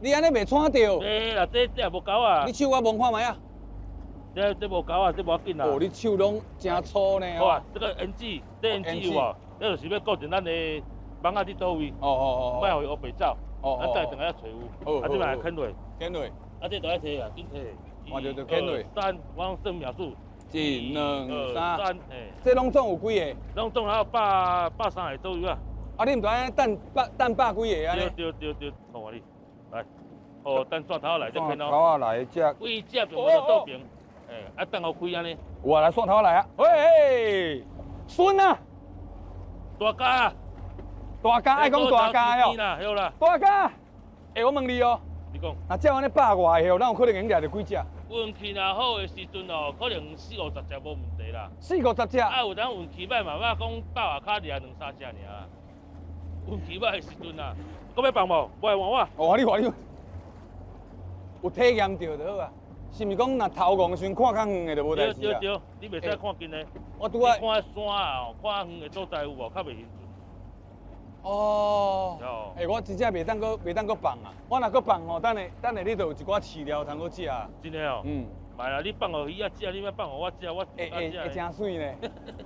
你按呢袂喘著？欸啦，這也無夠啊。你手我摸看覓啊？這無夠啊，這無要緊啦。哦，你手攏誠粗呢。好啊，這個 NG，這 NG 有無？這就是欲固定咱的網仔佇佗位。莫予伊烏白走。咱再轉來揣有。啊，這擺來牽落。牽落。啊，這就愛提啊，緊提。我就牽落。三，我攏算秒數。一、兩、三。三，嘿。這攏總有幾個？攏總還有130個左右啊。啊，你毋知影等百等百幾个按呢？對對對對，好啊你，來，哦，等線頭來再牽哦。頭仔來這。規隻就無倒爿，欸，啊等予開按呢。有啊，來線頭來啊！喂，孫啊！大家。大家愛講大家哦。好啦。大家，欸，我問你哦。你講。若照按呢百外個，咱有可能會用掠著幾隻？運氣若好的時陣哦，可能四五十隻無問題啦。四五十隻。啊，有當運氣䆀嘛，我講百外跤掠兩三隻爾。運氣䆀的時陣啊，閣欲放無？無來換我。哦，你換你。有體驗著就好啊。是毋是講若頭戇的時陣看較遠的就無代志啊？對對對，你袂使看近的。我拄仔看山啊，看遠的所在有無？較袂興趣。哦。欸，我真正袂當閣放啊！我若閣放吼，等下等下你就有一寡飼料通閣食。真的哦。嗯。袂啦，你放予魚仔食，你欲放予我食，我會會會誠媠呢。